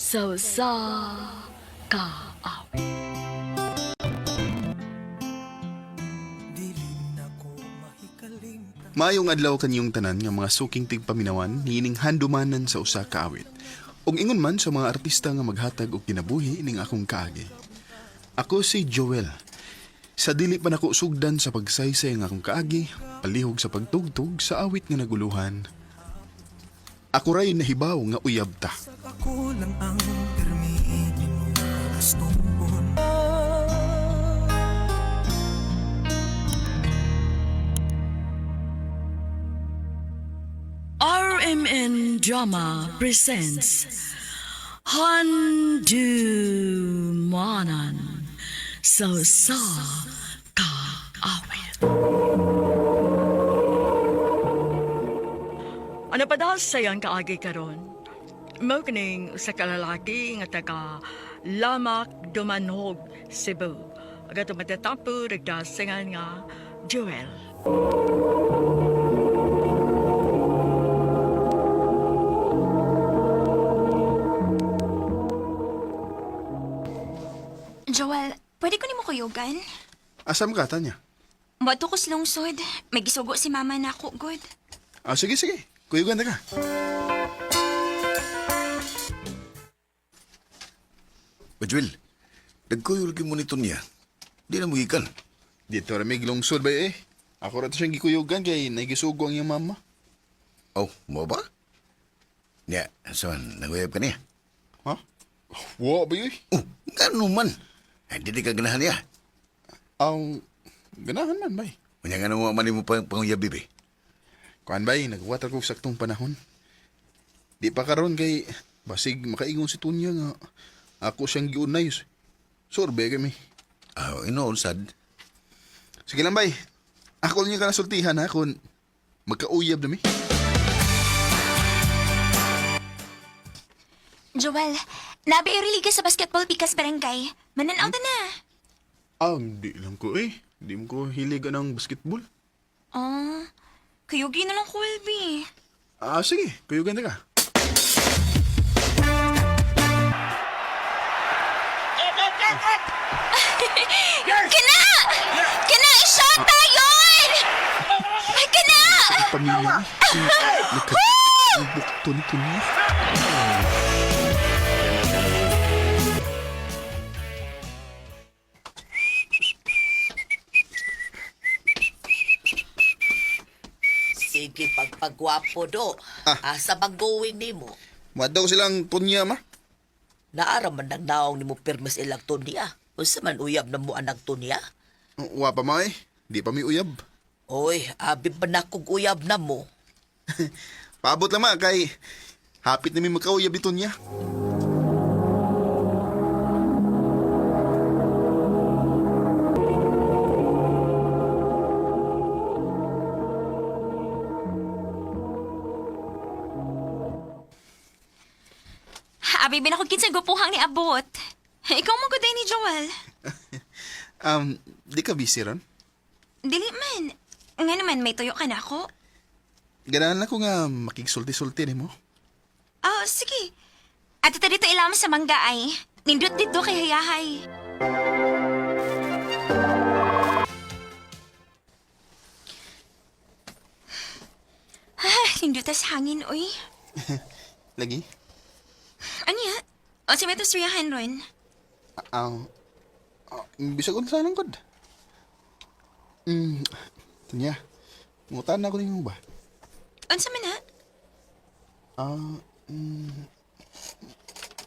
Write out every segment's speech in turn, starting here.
Sa usa ka awit. Maayong adlaw kaniyong tanan nga mga suking tigpaminawan niining handumanan sa usa ka awit. Ug ingon man sa mga artista nga maghatag og kinabuhi ning akong kaagi. Ako si Joel. Sa dili pa nako sugdan sa pagsaysay ng akong kaagi, palihog sa pagtugtog sa awit nga naguluhan. Ako ray nahibaw nga uyab ta. Ako lang ang permitin mo gustong. RMN Drama presents Handumanan sa usa ka awit. Ano pa daw sayang kaagi karon? Mao kining usa ka lalaki nga taga Lamak Dumanhog, Cebu. Aga tumatatampo nagdasingan nga Joel. Joel, pwede ko nimo kuyugan? Asam ka, Tanya? Moadto ko sa lungsod. May gisugo si mama na ako, good. Ah, sige, sige. Kuyugan na ka. Bajwil, nagkuyol mo nito niya. Di na mugikan. Dito ra may lungsod ba eh. Ako ra to siyang gikuyugan kay nagisugo ang iyang mama. Oh, mo ba? Niya, saan, naguyab ka niya? Ha? Wa ba yun? Oh, gano'n man. Ay, di ka ganahan niya. Ang ganahan man bay. Unya nga naman man mo pang panguyab, bibi. Kuan bay, nagwatar ko saktong panahon. Di pa karon kay basig makaingon si Tunya nga ako siyang giunay. Sorbe kami. Ah, inoon, sad. Sige lang bay. Ako niya ka nasultihan ha kung magkauyab na mi. Joel, nabi liga sa basketball pikas barangay. Mananaw ta na. Ah, di lang ko eh. Di mo ko hilig ang basketball. Oh, kuyugi na lang ko, Albi. Ah, sige. Kuyugan na ka. Kana! Kana, i-shot tayon! Ay, kana! Pamilya. Nagka... Bukto ni Tunya. Sige, pagpagwapo do. Ah. Asa bang going nimo? Wadaw silang Tunya ma. Naara man nang naong nimo pirmis ilang tunya. Unsa man uyab na mo anang tunya? Wa pa ma eh. Di pa mi uyab. Oy, abi pa na kog uyab na mo. Paabot lang ma kay hapit na mi magkauyab ni Tunya. Abi, binakog kinsa gupuhang ni Abot. Ikaw mo ni Joel. Di ka busy ron? Dili man. Nga naman, may tuyo ka na ako. Ganahan lang ko nga makigsulti-sulti nimo. Oh, sige. Ato ta dito ilam sa mangga ay. Nindot dito kay hayahay. Ah, nindot sa hangin, uy. Lagi? Ano ya? O si Metos Riyahan ron. Ah, ah, bisag unsa lang gud. Tunya. Ngutan na ko nimo ba? Unsa man ha? Ah,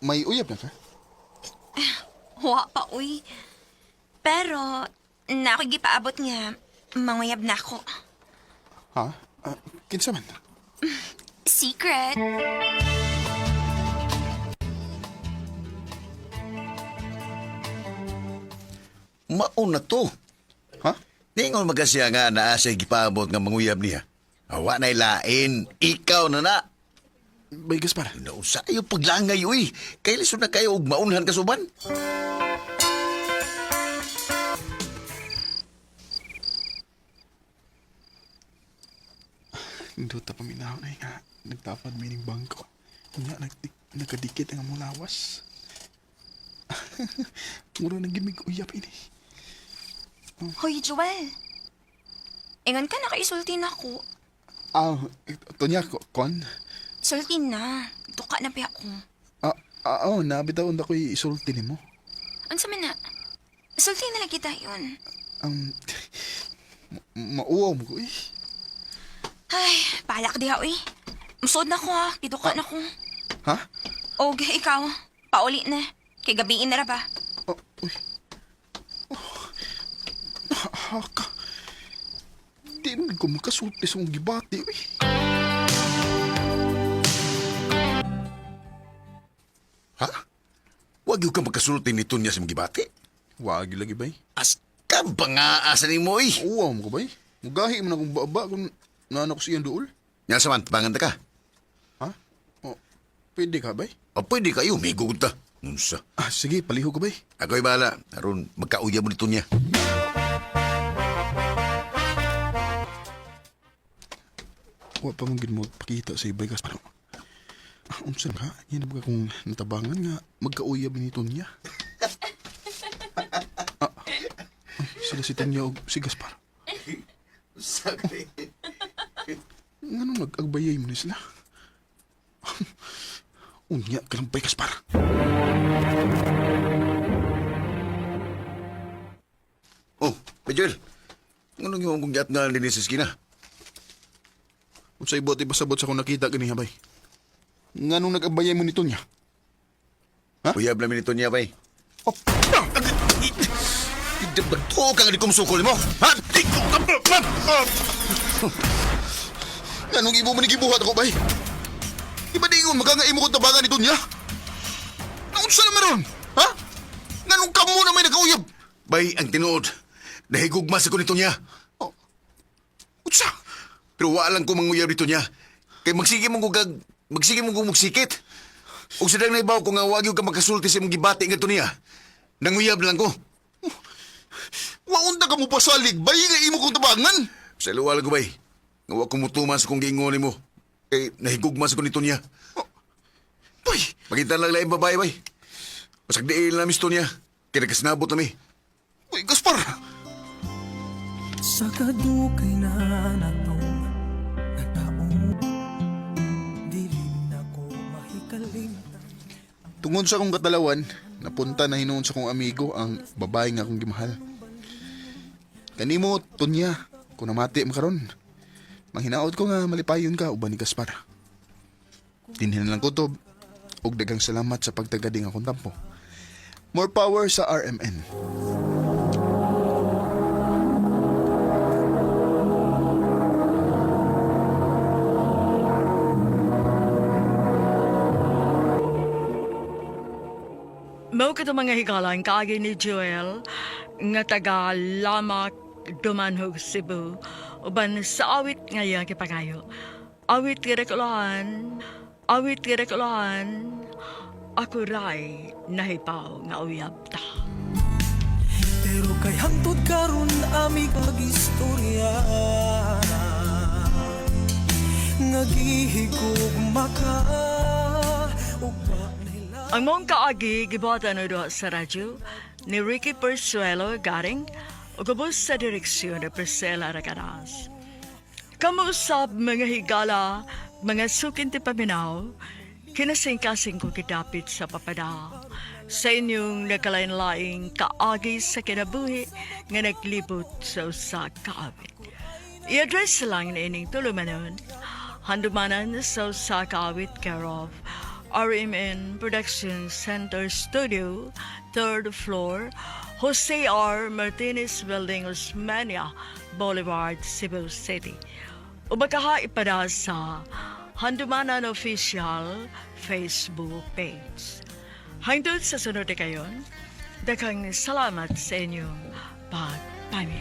may uyab na ka? Wa pa, uy. Pero, na ako'y gipaabot nga, manguyab na ako. Ha? Ah, kinsa man? Secret. Mauna to. Ha? Ningon magkasya nga naa siya gipaabot nga manguyab niya. Awa na ilain, ikaw na na. Bay Gaspar. Nausa ayo paglangay, uy. Kay lisod na kayo og maunhan kasuban. Nindot ta paminaw na nga nagtapad mi ning bangko. Unya, nagkadikit ang among lawas. Mura nang gimig uyap ini. Hoy, Joel. Ingon ka nakaisulti na ako. Ah, Tonya, kon? Sulti na. Duka na pa ako. Ah, ah, oh, nabitaw na ko'y isulti nimo. Unsa man na? Sulti na lagi dayon. Mauaw mo ko eh. Ay, balak diha uy. Musod na ko ha. Giduka na ko. Ha? Og ikaw, pauli na. Kay gabiin na ra ba? Oh, uy. Oh, haka. Di man ko makasulti sa mong gibati, uy. Ha? Wag yun ka magkasulti ni Tonya sa mga. Wagi lagi, bay. As ka ba nga asa ni mo eh? Uwaw mo ko, bay. Mugahi man akong baba kung naanak ko siyang duol. Nga sa man, tabangan ta ka. Ha? Oh, pwede ka, bay? O pwede kayo, may gugod ta. Unsa. Ah, sige, paliho ko, bay. Ako'y bahala. Aron, magkauya mo ni Tonya. Wa pa man gid mo pakita sa ibay kas ano. Ah, unsa ka? Yan ba kung natabangan nga magkauyab ni Tonya? Ah, ay, sila si Tonya og si Gaspar. Sabi. Ngano nag-agbayay mo ni sila? Unya ka lang bay Gaspar. Oh, Joel. Anong yung kong gat nga linis sa eskina? Unsay buot ibasabot sa akong nakita ganiha bay? Nganong nag-agbayay mo ni Tonya? Ha? Uyab namin ni Tonya, bay. Oh, Tuo ka nga di kumsukol mo. Ha? Di ko ka... Nganong imo man gibuhat ako bay? Di ba di ingon maka nga imo kong tabangan ni Tonya? Naunsa na meron? Ha? Nganong kamo na may nagkauyab? Bay, ang tinuod. Nahigugma sa ko ni Tonya. Oh. Unsa? Pero wala lang ko manguyab dito niya. Kay magsige mong kugag, magsige mong kung magsikit. Ug sa dang naibaw ko nga wag yung ka makasulti sa imong gibati ngadto niya. Nanguyab lang ko. Waunta ka mo pasalig, bay nga imo kong tabangan. Sa luwal ko bay. Nga wa ko mutuman sa kong giingon nimo. Kay nahigugma sa ko nito niya. Bay, Pakita lang laing babae bay. Basag diil na misto niya. Kay nagkasinabot na mi. Uy, Gaspar. Sa kadukay na natong nataong Dili na ko mahikalimtan. Tungod sa akong katalawan, napunta na hinuon sa akong amigo ang babae nga akong gimahal. Kanimo, Tonya, kung namati mo karon. Manghinaot ko nga malipayon ka uban ni Gaspar. Dinhin lang ko to, ug daghang salamat sa pagtagading akong tampo. More power sa RMN. Mao kato mga higalan kaagi ni Joel nga taga Lamak, Dumanhog, Cebu uban sa awit nga iyang gipangayo. Awit nga dakulaan, awit nga dakulaan, ako ray nahipaw nga uyab ta. Pero kay hangtod karon ami pag-istorya nga gihigugma ka ug wa nila. Ang mong kaagi gibuhatan na duha sa radyo ni Ricky Persuelo Garing ug ubos sa direksyon ni Priscilla Raganas. Kamusap mga higala, mga sukin ti paminaw, kinasingkasing ko kidapit sa papada. Sa inyong nagkalain-laing kaagi sa kinabuhi nga naglibot sa usa ka awit. I-address lang na ining tulumanon, handumanan sa usa ka awit care of RMN Production Center Studio, third floor, Jose R. Martinez Building, Osmania Boulevard, Cebu City. O baka ipada sa Handumanan Official Facebook page. Hangtod sa sunod na kayon, daghang salamat sa inyong pagpaminaw.